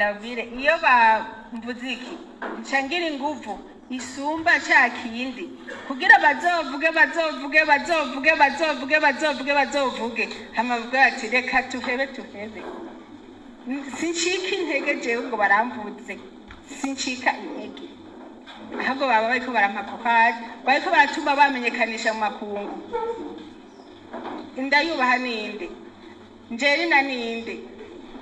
Ndababwire, iyo bamvuze iki, nca ngira inguvu isumba ca kindi kugira bazovuge, bazovuge, bazovuge, bazovuge, bazovuge, bazovuge, hama bavuge bati: "Reka tuhebe, tuhebe." Sincika intege jewe ngo baramvuze, sincika intege, ahubwo baba bariko barampa courage, bariko baratuma bamenyekanisha mu makungu. Ndayubaha ninde? Njerina ninde?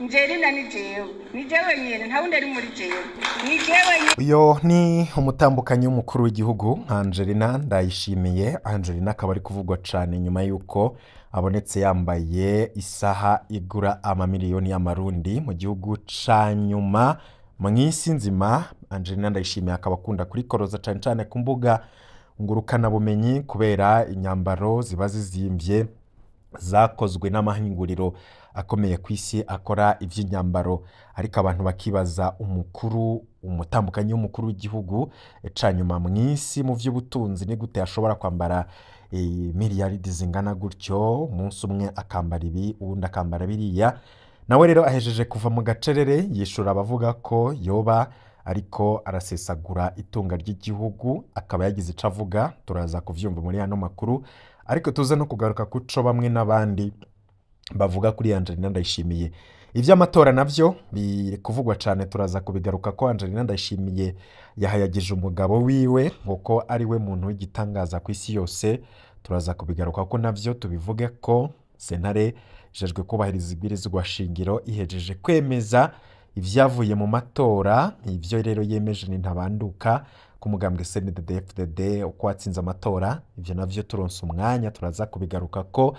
Njerina ni jewe, ni jewe nyene, nta wundi ari muri jewe, ni jewe nyene. Uyo ni umutambukanyi w'umukuru w'igihugu Angelina Ndayishimiye. Angelina akaba ari kuvugwa cyane nyuma y'uko abonetse yambaye isaha igura amamiliyoni y'amarundi mu gihugu ca nyuma mu isi nzima. Angelina Ndayishimiye akaba akunda kurikoroza cyane cyane ku mbuga ngurukanabumenyi kubera inyambaro ziba zizimvye zakozwe n'amahinguriro akomeye ku isi akora iby'inyambaro. Ariko abantu bakibaza, umukuru, umutambukanyi w'umukuru w'igihugu ca nyuma mu isi mu by'ubutunzi, ni gute ashobora kwambara miliyaridi zingana gutyo? Umunsi umwe akambara ibi, uwundi akambara biriya. Nawe rero ahejeje kuva mu gacerere, yishura abavuga ko yoba ariko arasesagura itunga ry'igihugu, akaba yagize ico avuga. Turaza kuvyumva muri ano makuru, ariko tuze no kugaruka kuco bamwe n'abandi bavuga kuri Angelina Ndayishimiye. Iby'amatora navyo biri kuvugwa cyane, turaza kubigaruka ko Angelina Ndayishimiye yahayagije umugabo wiwe kuko ari we muntu w'igitangaza ku isi yose. Turaza kubigaruka ko navyo tubivuge ko sentare ijejwe kubahiriza ibwirizwa shingiro ihejeje kwemeza ibyavuye mu matora. Ibyo rero yemeje ni ntabanduka ku mugambwe CNDD-FDD uko watsinze amatora. Ibyo navyo turonse umwanya turaza kubigaruka ko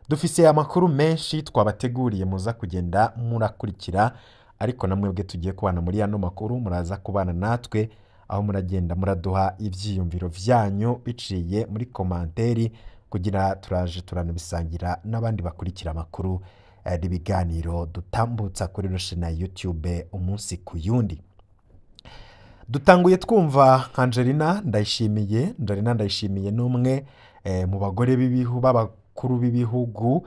dufise amakuru menshi twabateguriye muza kugenda murakurikira. Ariko namwe bwe tugiye kubana muri ano makuru, muraza kubana natwe aho muragenda muraduha ivyiyumviro vyanyu biciye muri commentaire, kugira turaje turanabisangira n'abandi bakurikira amakuru n'ibiganiro dutambutsa kuri roshina YouTube umunsi ku yundi. Dutanguye twumva Angelina Ndayishimiye. Angelina Ndayishimiye ni umwe mu bagore b'ibihu b'abakuru b'ibihugu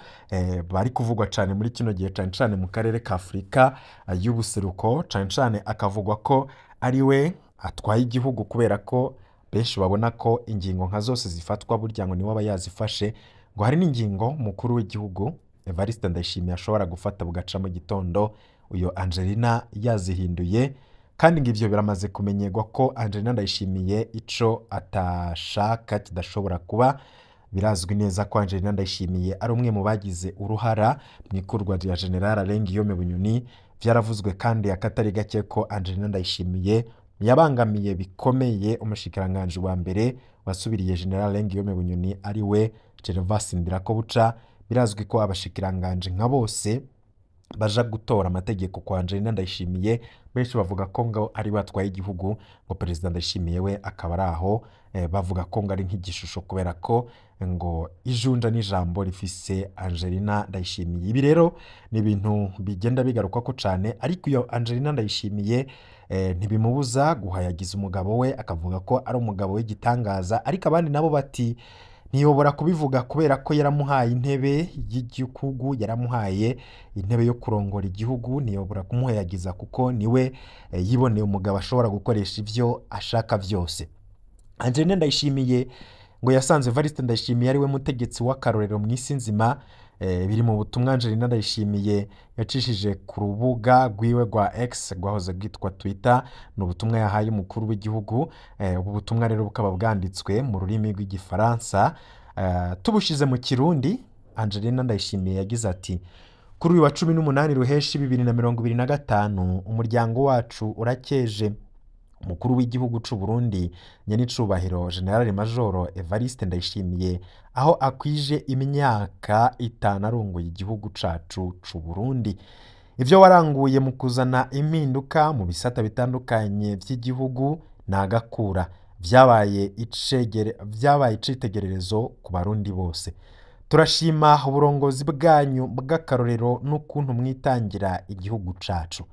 bari kuvugwa cyane muri kino gihe, cyane cyane mu karere ka Afurika y'ubuseruko, cyane cyane akavugwa ko ari we atwaye igihugu, kubera ko benshi babona ko ingingo nka zose zifatwa burya ngo niwe aba yazifashe. Ngo hari n'ingingo umukuru w'igihugu Evariste Ndayishimiye ashobora gufata bugaca mu gitondo uyo Angelina yazihinduye. Kandi ngo ivyo biramaze kumenyerwa ko Angelina Ndayishimiye ico atashaka kidashobora kuba. Birazwi neza ko Angelina Ndayishimiye ari umwe mu bagize uruhara mu ikurwa rya General Alain Guillaume Bunyoni. Vyaravuzwe kandi akatari gake ko Angelina Ndayishimiye yabangamiye bikomeye umushikiranganji wa mbere wasubiriye General Alain Guillaume Bunyoni, ari we Gervas Ndirakobuca. Birazwi ko abashikiranganji nka bose baja gutora amategeko kwa Angelina Ndayishimiye. Benshi bavuga ko ngo ari batwaye igihugu, ngo Perezida Ndayishimiye we akaba ari aho, bavuga ko ngo ari nk'igishusho kubera ko ngo ijunja n'ijambo rifise Angelina Ndayishimiye. Ibi rero ni ibintu bigenda bigaruka ko cane, ariko iyo Angelina Ndayishimiye ntibimubuza guhayagiza umugabo we, akavuga ko ari umugabo w'igitangaza. Ariko abandi nabo bati ntiyobora kubivuga kubera ko yaramuhaye intebe y'igihugu, yaramuhaye intebe yo kurongora igihugu, ntiyobora kumuhayagiza kuko niwe yiboneye umugabo ashobora gukoresha ivyo ashaka vyose. Angelina Ndayishimiye ngo yasanze Evariste Ndayishimiye ari we mutegetsi w'akarorero mu isi nzima. Biri mu butumwa Angelina Ndayishimiye yacishije ku rubuga rwiwe rwa X rwahoze rwitwa Twitter. Ni ubutumwa yahaye umukuru w'igihugu. Ubu butumwa rero bukaba bwanditswe mu rurimi rw'igifaransa. Tubushize mu Kirundi, Angelina Ndayishimiye yagize ati: "Kuri uyu wa 18 Ruheshi 2025, umuryango wacu urakeje umukuru w'igihugu c'u Burundi, nyenicubahiro General Majoro Evariste Ndayishimiye, aho akwije imyaka 5 arongoye igihugu cacu c'u Burundi. Ivyo waranguye mu kuzana impinduka mu bisata bitandukanye vy'igihugu nagakura, vyabaye icitegererezo ku Barundi bose. Turashima uburongozi bwanyu bw'akarorero n'ukuntu mwitangira igihugu cacu.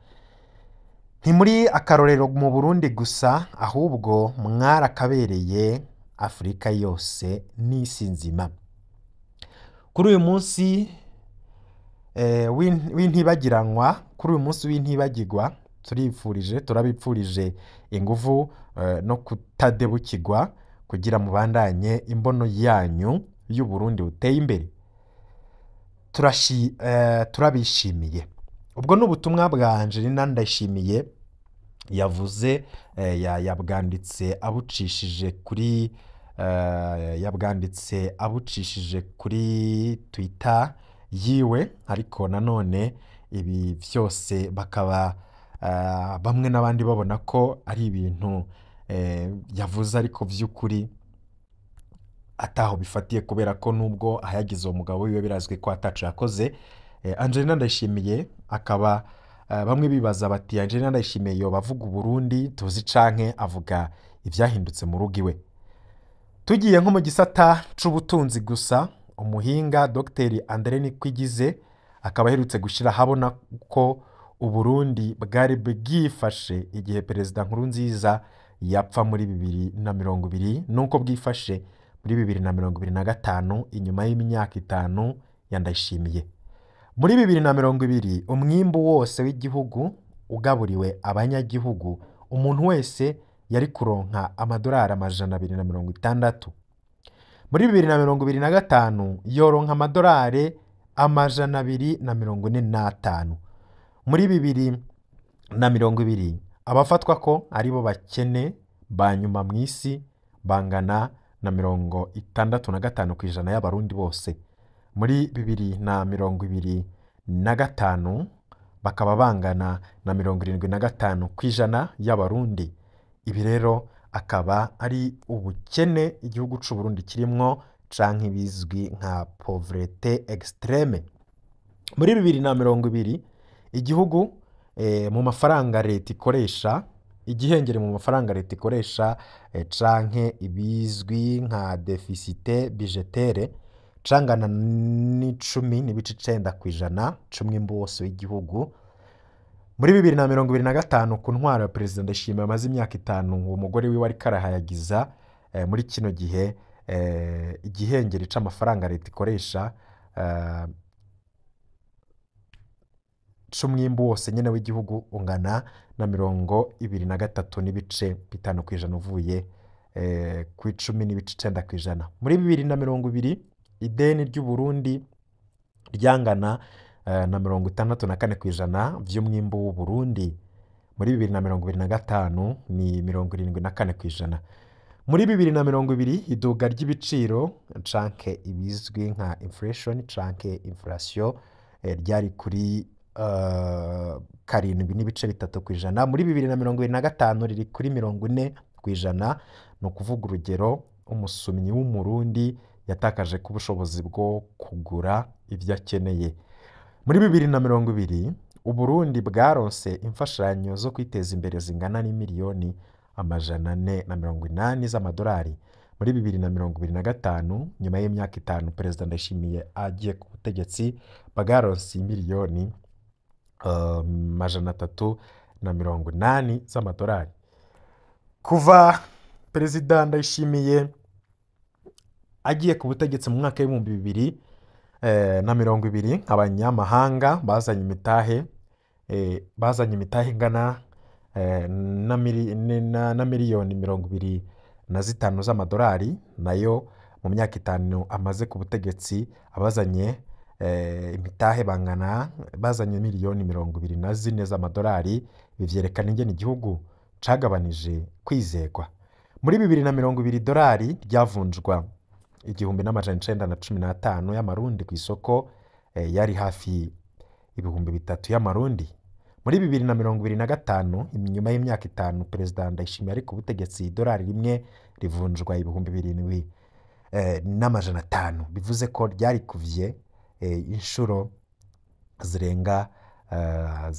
Ntimuri akarorero mu Burundi gusa, ahubwo mwarakabereye Afurika yose n'isi nzima. Kuri uyu munsi w'intibagiranwa, kuri uyu munsi w'intibagirwa, Turifurije, turabipfurije inguvu no kutadebukirwa kugira mubandanye imbono yanyu y'Uburundi buteye imbere. Turabishimiye. Ubwo ni ubutumwa bwa Angelina Ndayishimiye yavuze, yabwanditse abucishije kuri yabwanditse abucishije kuri Twitter yiwe. Ariko nanone ibi vyose bakaba bamwe n'abandi babona ko ari ibintu yavuze ariko vy'ukuri ataho bifatiye, kubera ko nubwo ahayagize uwo mugabo wiwe birazwi ko ataco yakoze. Angelina Ndayishimiye akaba bamwe bibaza bati Angelina Ndayishimiye yoba avuga Uburundi tuzi canke avuga ivyahindutse mu rugo iwe. Tugiye nko mu gisata c'ubutunzi gusa, umuhinga Dr André Nikwigize akaba aherutse gushira habona ko Uburundi bwari bwifashe igihe Perezida Nkurunziza yapfa muri 2020, nuko bwifashe muri 2025 inyuma y'imyaka 5 ya Ndayishimiye. Muri 2020 umwimbu wose w'igihugu ugaburiwe abanyagihugu, umuntu wese yari kuronka amadolari 260. Muri 2025 yoronka amadolari 245. Muri 2020 abafatwa ko aribo bakene ba nyuma mw'isi bangana na 65% y'abarundi bose. Muri 2025 bakaba bangana na 75% y'abarundi. Ibi rero akaba ari ubukene igihugu c'u Burundi kirimwo canke bizwi nka pauvreté extrême. Muri 2020 igihugu mu mafaranga leta ikoresha, igihengere mu mafaranga leta ikoresha canke ibizwi nka déficit budgétaire cangana n'10.9% c'umwimbu wose w'igihugu. Muri 2025 ku ntwaro ya Perezida Ndayishimiye amaze imyaka 5 uwo mugore wiwe ariko arahayagiza, muri kino gihe igihengeri c'amafaranga leta ikoresha c'umwimbu wose nyene w'igihugu ungana na 23.5% uvuye ku 10.9%. Muri 2020 ideni ry'u Burundi ryangana na 64% vy'umwimbu w'u Burundi. Muri 2025 ni 74%. Muri 2020 iduga ry'ibiciro canke ibizwi nka inflation canke inflation ryari kuri 7.3%. Muri 2025 riri kuri 40%. Ni ukuvuga urugero umusumyi w'umurundi yatakaje ku bushobozi bwo kugura ibyo akeneye. Muri 2020 Uburundi bwaronse imfashanyo zo kwiteza imbere zingana n'imiliyoni 480 z'amadolari. Muri 2025 nyuma y'imyaka 5 Perezida Ndayishimiye agiye ku butegetsi bwaronse miliyoni 380 z'amadolari. Kuva Perezida Ndayishimiye agiye ku butegetsi mu mwaka w'ibihumbi 2020, abanyamahanga bazanye imitahe ingana na miliyoni 25 z'amadolari. Nayo mu myaka 5 amaze ku butegetsi abazanye imitahe bangana bazanye miliyoni 24 z'amadolari. Ibi vyerekana ingene igihugu cagabanije kwizegwa. Muri 2020 dolari ryavunjwa 1915 y'amarundi ku isoko, yari hafi 3000 y'amarundi. Muri 2025 inyuma y'imyaka 5 Perezida Ndayishimiye ari ku butegetsi idolari rimwe rivunjwa 7500, bivuze ko ryari kuvye inshuro zirenga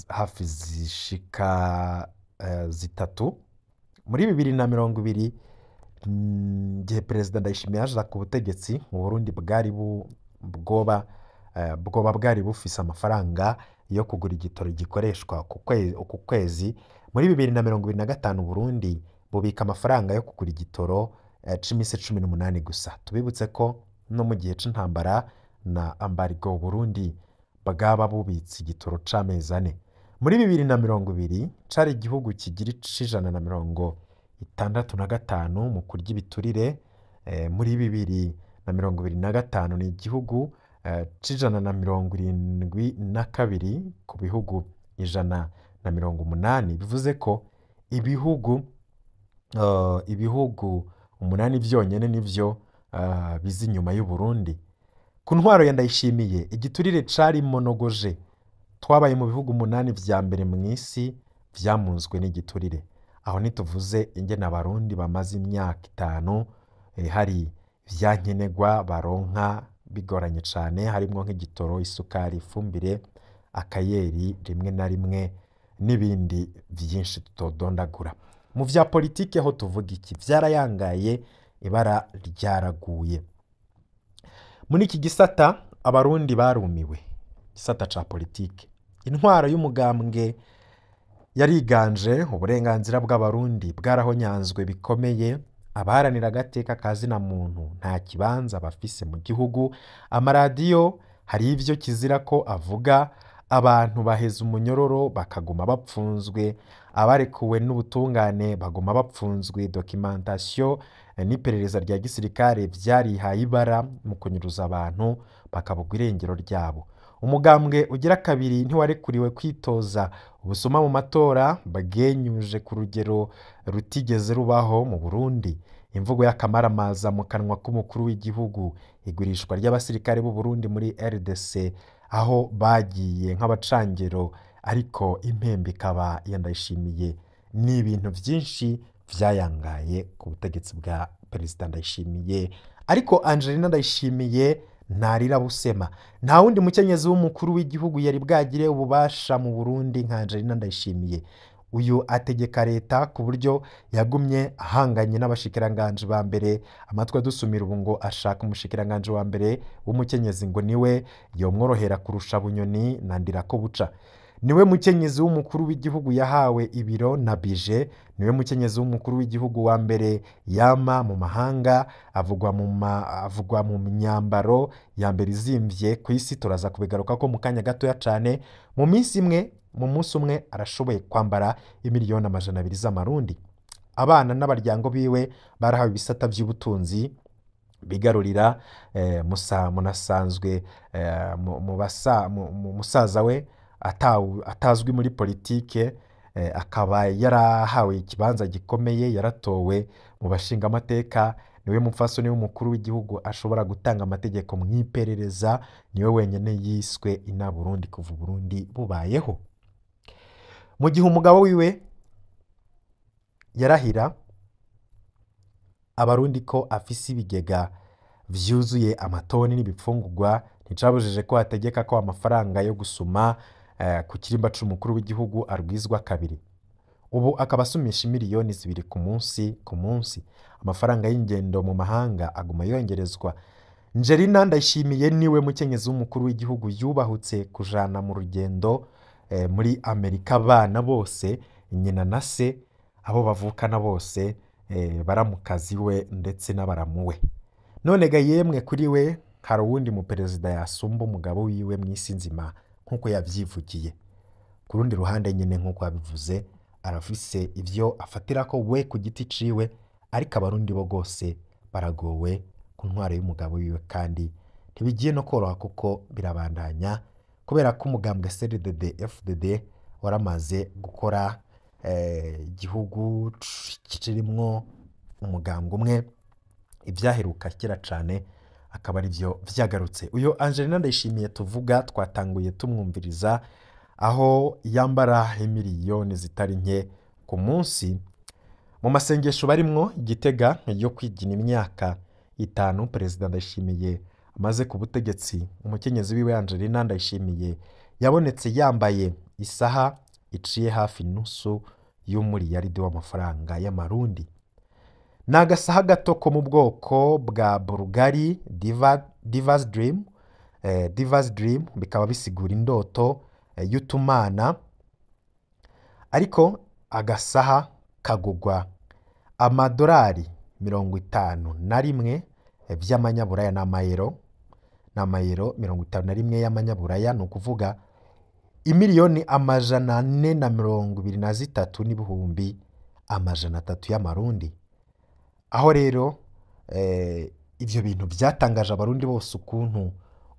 hafi zishika 3. Muri 2020 gihe Perezida Ndayishimiye yaje ku butegetsi mu Burundi bwari bwoba bwari bufise amafaranga yo kugura igitoro gikoreshwa ku kwezi. Muri 2025 Burundi bubika amafaranga yo kugura igitoro c'imisi 18 gusa. Tubibutse ko no mu gihe c'intambara na embargo Burundi bwaba bubitse igitoro c'amezi 4. Muri 2020 cari igihugu kigira 165 mu kurya ibiturire, muri 2025 ni igihugu 172 ku bihugu 180, bivuze ko ibihugu 8 vyonyene nivyo biza inyuma y'u Burundi. Ku ntwaro ya Ndayishimiye igiturire cari monogoje, twabaye mu bihugu 8 vya mbere mw'isi vyamunzwe n'igiturire. Aho ntituvuze ingene abarundi bamaze imyaka 5 hari vyankenerwa baronka bigoranye cane, harimwo nk'igitoro, isukari, ifumbire, akayeri rimwe na rimwe n'ibindi vyinshi tutodondagura. Mu vya politike ho tuvuga iki? Vyarayangaye, ibara ryaraguye. Muri iki gisata abarundi barumiwe, gisata ca politike. Intwaro y'umugambwe yariganje, uburenganzira bw'abarundi bwarahonyanzwe bikomeye, abaharanira agateka ka zina muntu nta kibanza bafise mu gihugu, amaradiyo hari ivyo kizira ko avuga, abantu baheza umunyororo bakaguma bapfunzwe, abarekuwe n'ubutungane baguma bapfunzwe, documentation n'iperereza rya gisirikare vyarihaye ibara mu kunyuruza abantu bakabugwa irengero ryabo. Umugambwe ugira kabiri ntiwarekuriwe kwitoza, ubusuma mu matora bwenyuje ku rugero rutigeze rubaho mu Burundi. Imvugo y'akamaramaza mu kanwa k'umukuru w'igihugu, igurishwa ry'abasirikare b'u Burundi muri RDC aho bagiye nk'abacangero, ariko impembe ikaba ya Ndayishimiye. Ni ibintu vyinshi vyayangaye ku butegetsi bwa Perezida Ndayishimiye. Ariko Angelina Ndayishimiye ntarira busema. Nta wundi mukenyezi w'umukuru w'igihugu yari bwagire ububasha mu Burundi nka Angelina Ndayishimiye. Uyu ategeka leta ku buryo yagumye ahanganye n'abashikiranganje ba mbere. Amatwi adusumira ubu ngo ashaka umushikiranganje wa mbere w'umukenyezi ngo niwe yomworohera kurusha Bunyoni na Ndirakobuca. Niwe mukenyezi w'umukuru w'igihugu yahawe ibiro na bije, niwe mukenyezi w'umukuru w'igihugu wa mbere yama mu mahanga, avugwa mu myambaro ya mbere izimvye ku isi. Turaza kubigaruka ko mu kanya gatoya cane. Mu minsi imwe, mu munsi umwe arashoboye kwambara imiliyoni 200 z'amarundi. Abana n'abaryango biwe barahawe ibisata vy'ubutunzi bigarurira munasanzwe musaza we atazwi muri politike, akaba yarahawe ikibanza gikomeye, yaratowe mu bashinga amateka. Niwe mupfasoni w'umukuru w'igihugu ashobora gutanga amategeko mw'iperereza, niwe wenyene yiswe ina Burundi kuva Burundi bubayeho. Mu gihe umugabo wiwe yarahira abarundi ko afise ibigega vyuzuye amatoni n'ibipfungurwa, nticabujije ko ategeka ko amafaranga yo gusuma ku kirimba c'umukuru w'igihugu arwizwa kabiri. Ubu akaba asumisha miliyoni 2 ku munsi. Amafaranga y'ingendo mu mahanga aguma yongerezwa. Angelina Ndayishimiye niwe mukenyezi w'umukuru w'igihugu yubahutse kujana mu rugendo muri Amerika abana bose, nyina na se, abo bavukana bose, baramukazi we ndetse n'abaramuwe. None ga yemwe kuri we hari uwundi mu perezida yasumba umugabo wiwe mw'isi nzima nkuko yavyivugiye. Ku rundi ruhande nyene nkuko yabivuze, arafise ivyo afatira ko we ku giti ciwe, ariko abarundi bo gose baragowe ku ntwaro y'umugabo wiwe, kandi ntibigiye no koroha kuko birabandanya, kubera ko umugambwe CNDD FDD waramaze gukora igihugu kirimwo umugambwe umwe, ivyaheruka kera cane akaba ari byo vyagarutse. Uyo Angelina Ndayishimiye tuvuga twatanguye tumwumviriza aho yambara imiliyoni zitari nke ku munsi. Mu masengesho barimwo Gitega yo kwigina imyaka 5 Perezida Ndayishimiye amaze ku butegetsi, umukenyezi wiwe Angelina Ndayishimiye yabonetse yambaye isaha iciye hafi nusu y'umuriyaridi w'amafaranga y'amarundi. Ni agasaha gato ko mu bwoko bwa Bulgari Divas Dream, Divas Dream bikaba bisigura indoto y'utumana, ariko agasaha kagugwa amadolari 51 vy'amanyaburaya n'amayero, n'amayero 51 y'amanyaburaya, ni ukuvuga imiliyoni 423 n'ibihumbi 300 y'amarundi. Aho rero ivyo bintu byatangaje abarundi bose ukuntu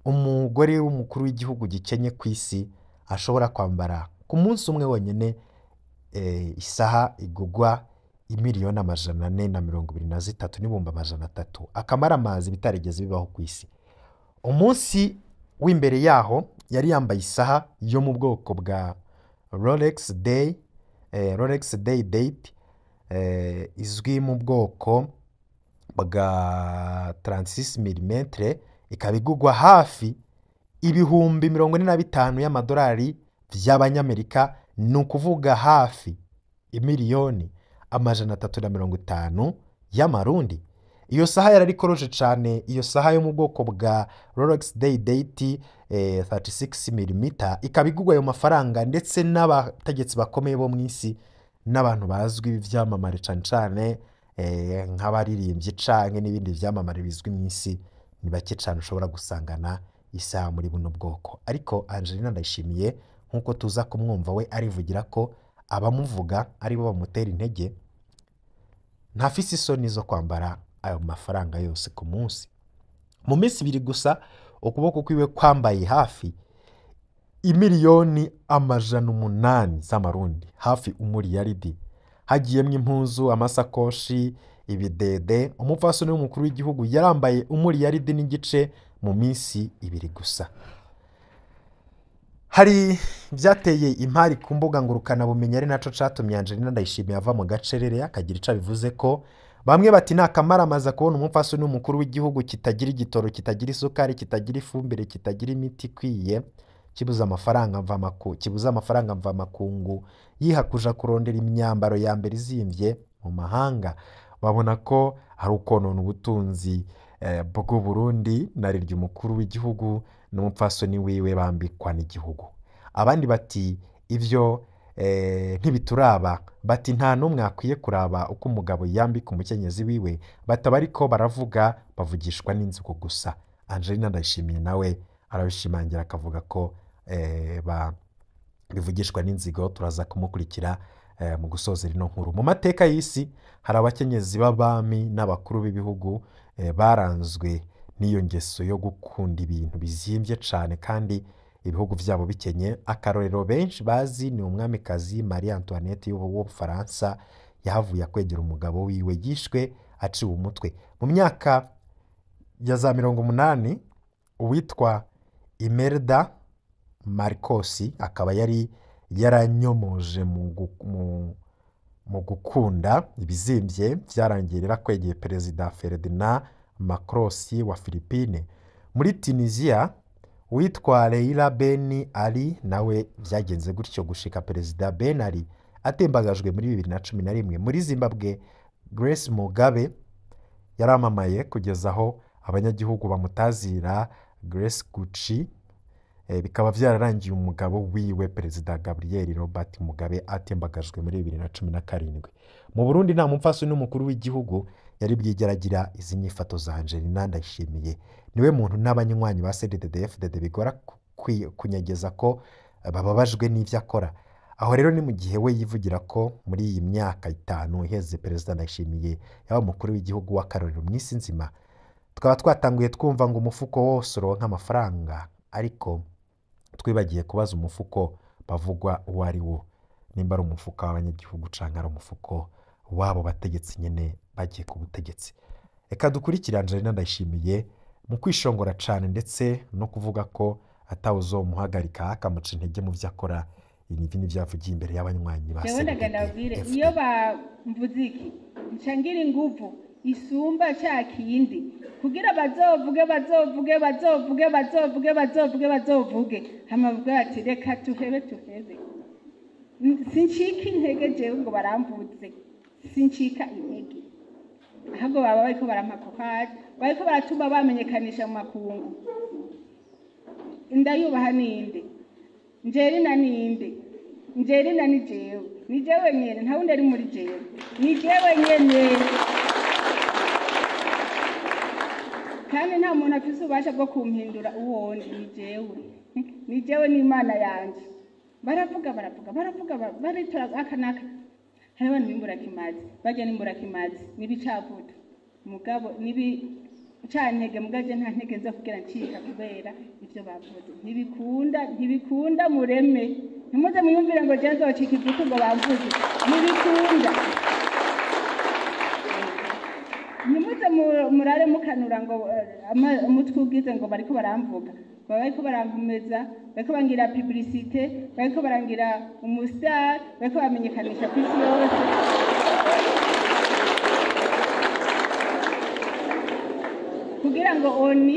umugore w'umukuru w'igihugu gikenye ku isi ashobora kwambara ku munsi umwe wonyene isaha igugwa imiliyoni 423 n'ibihumbi 300, akamara amazi bitarigeze bibaho ku isi. Umunsi w'imbere yaho yari yambaye isaha yo mu bwoko bwa Rolex Day, Rolex Day Date, izwi mu bwoko bwa 36 mm, ikaba igugwa hafi ibihumbi 45 y'amadolari by'abanyamerika, ni ukuvuga hafi imiliyoni 350 y'amarundi. Iyo saha yararikoroshe cyane. Iyo saha yo mu bwoko bwa Rolex Day Date 36 mm ikaba igugwa ayo mafaranga, ndetse n'abategetsi bakomeye bo mu isi n'abantu bazwi b'ivyamamare cane cane nk'abaririmbyi canke n'ibindi vyamamare bizwi mu isi, ni bake cane ushobora gusangana isaha muri buno bwoko. Ariko Angelina Ndayishimiye, nk'uko tuza kumwumva we arivugira ko abamuvuga aribo bamutera intege, ntafise isoni zo kwambara ayo mafaranga yose ku munsi. Mu minsi ibiri gusa ukuboko kwiwe kwambaye hafi imiliyoni 800 z'amarundi, hafi umuriyaridi, hagiyemwo impuzu, amasakoshi, ibidede. Umupfasoni w'umukuru w'igihugu yarambaye umuriyaridi n'igice mu minsi ibiri gusa. Hari byateye impari ku mbuga ngurukanabumenyi, ari naco catumye Angelina Ndayishimiye ava mu gacerere akagira ico abivuze ko. Bamwe bati ni akamaramaza kubona umupfasoni w'umukuru w'igihugu kitagira igitoro, kitagira isukari, kitagira ifumbire, kitagira imiti ikwiye, kibuze amafaranga kibuze amafaranga mvamakungu, yiha kuja kurondera imyambaro ya mbere izimvye mu mahanga. Babona ko hari ukonona ubutunzi bw'u Burundi, nariryo umukuru w'igihugu n'umupfasoni wiwe bambikwa n'igihugu. Abandi bati ivyo ntibituraba, bati nta n'umwe akwiye kuraba uko umugabo yambika umukenyezi wiwe, bataba ariko baravuga bavugishwa n'inzigo gusa. Angelina Ndayishimiye nawe arabishimangira akavuga ko bivugishwa n'inzigo. Turaza kumukurikira mu gusoza ino nkuru. Mu mateka y'isi hari abakenyezi b'abami n'abakuru b'ibihugu baranzwe n'iyo ngeso yo gukunda ibintu bizimvye cane kandi ibihugu vyabo bikenye. Akarorero benshi bazi ni umwamikazi Marie Antoinette w'Ubufaransa, yahavuye akwegera umugabo wiwe yishwe aciwe umutwe. Mu myaka ya za 80 uwitwa Imelda Marcos akaba yari yaranyomoje mu gukunda ibizimvye, vyarangiye rero akwegeye Perezida Ferdinand Marcos wa Philippine. Muri Tunisia witwa Leila Ben Ali nawe vyagenze gutyo gushika Perezida Ben Ali atembagajwe muri 2011. Muri Zimbabwe Grace Mugabe yaramamaye kugeza aho abanyagihugu bamutazira Grace Gucci, bikaba vyararangiye umugabo wiwe Perezida Gabriel Robert Mugabe atembagajwe muri 2017. Mu Burundi nta mupfasoni n'umukuru w'igihugu yari bwigeragira izi nyifato za Angelina Ndayishimiye. Niwe muntu n'abanywanyi ba CNDD-FDD bigora kunyegeza ko bababajwe n'ivyo akora. Aho rero ni mu gihe we yivugira ko muri iyi myaka 5 iheze Perezida Ndayishimiye yaba umukuru w'igihugu w'akarorero mu isi nzima. Tukaba twatanguye twumva ngo umufuko wose uronka amafaranga, ariko twibagiye kubaza umufuko bavugwa uwo ari wo, nimba ari umufuka w'abanyagihugu canke ari umufuko wabo bategetsi nyene bagiye ku butegetsi. Reka dukurikire Angelina Ndayishimiye mu kwishongora cane ndetse no kuvuga ko atawuzomuhagarika akamuca intege mu vyo akora. Ibi nivyo yavugiye imbere y'abanywanyi ba Jewe ndagenda babwire, iyo bamvuze iki nca ngira inguvu isumba ca kindi, kugira bazovuge bazovuge bazovuge bazovuge bazovuge bazovuge, hama bavuge bati reka tuhebe tuhebe. Sincika intege jewe ngo baramvuze, sincika intege, ahubwo baba bariko barampa courage, bariko baratuma bamenyekanisha mu makungu. Ndayubaha ninde? Njerina ninde? Njerina ni jewe, ni jewe nyene, nta wundi ari muri jewe, ni jewe nyene. Kandi nta muntu afise ububasha bwo kumpindura uwondi, ni jewe, ni jewe n'Imana yanje. Baravuga, baravuga, baravuga, baritora aka n'aka. Hariho abantu b'imburakimazi, barya n'imburakimazi n'ibicavuta mugabo n'ibicantege, mugabo je nta ntege nza kugira ncika kubera ivyo bavuze. Ntibikunda, ntibikunda, mureme ntimuze mwiyumvire ngo je nzocika ivutu ngo bavuze. Ntibikunda. Ntimuze murare mukanura ngo umutwe ugize ngo bariko baramvuga, baba bariko barankomeza, bariko bangira publicité, bariko barangira umustar, bariko bamenyekanisha ku isi yose kugira ngo oni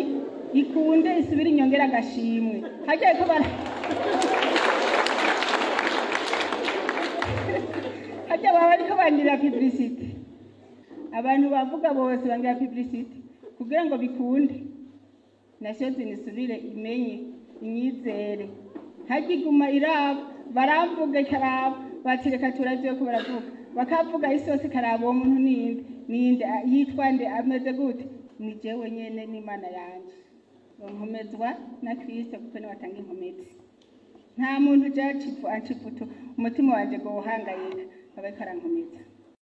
ikunde isubire inyongera agashimwe. Harya bariko bara harya baba bariko bangira publicité. Abantu bavuga bose bangira publicité kugira ngo bikunde Nations Unies isubire imenye, inyizere. Harya iguma iraba, baramvuga ikaraba, bati reka turavye ko baravuga, bakavuga isi yose ikaraba uwo muntu ninde, ninde, yitwa nde, ameze gute. Ni jewe nyene n'Imana yanje. Nkomezwa na Kristo kuko niwe atanga inkomezi. Nta muntu uja aca ivutu umutima wanje ngo uhangayika, aba ariko arankomeza.